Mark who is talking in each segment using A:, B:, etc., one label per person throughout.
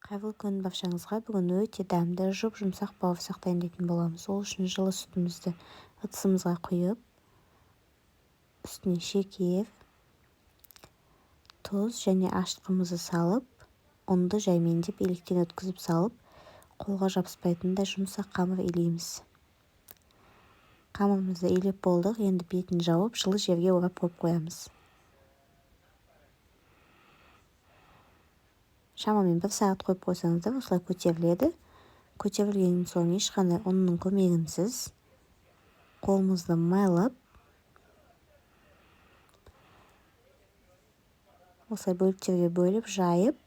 A: Қайырлы күн баршаңызға. Бүгін өте дәмді, жұп-жұмсақ бауырсақ дайындайтын боламыз. Ол үшін жылы сүтімізді ыдысымызға құйып, үстіне шекер, тұз және ашытқымызды салып, ұнды жаймендеп електен өткізіп салып, қолға жабыспайтындай жұмсақ қамыр илейміз. Қамырымызды илеп болдық, енді бетін жауып, жылы жерге орап қойып қоямыз. Шамамен 1 сағат қойып қойсаңыздар, осылай көтеріледі. Көтерілген соң ешқандай ұнның көмегінсіз қолымызды майлап, осылай бөліктерге бөліп, жайып,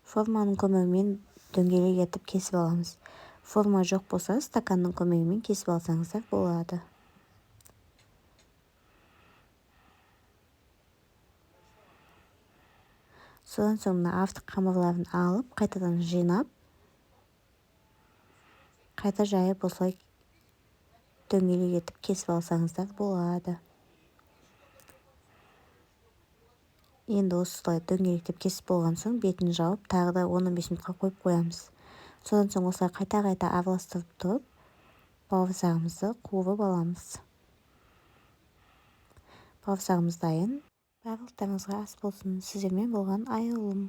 A: форманың көмегімен дөңгелек етіп кесіп аламыз. Форма жоқ болса, стаканның көмегімен кесіп алсаңыздар болады. Содан соң мына артық қамырларын алып, қайтадан жинап, қайта жайып, осылай дөңгелек етіп кесіп алсаңыздар болады. Енді осылай дөңгелектеп кесіп болған соң бетін жауып, тағы да 10-15 минутқа қойып қоямыз. Содан соң осылай қайта-қайта араластырып тұрып, бауырсағымызды қуырып аламыз. Бауырсағымыз дайын. Барлықтарыңызға ас болсын. Сіздермен болған Айылым.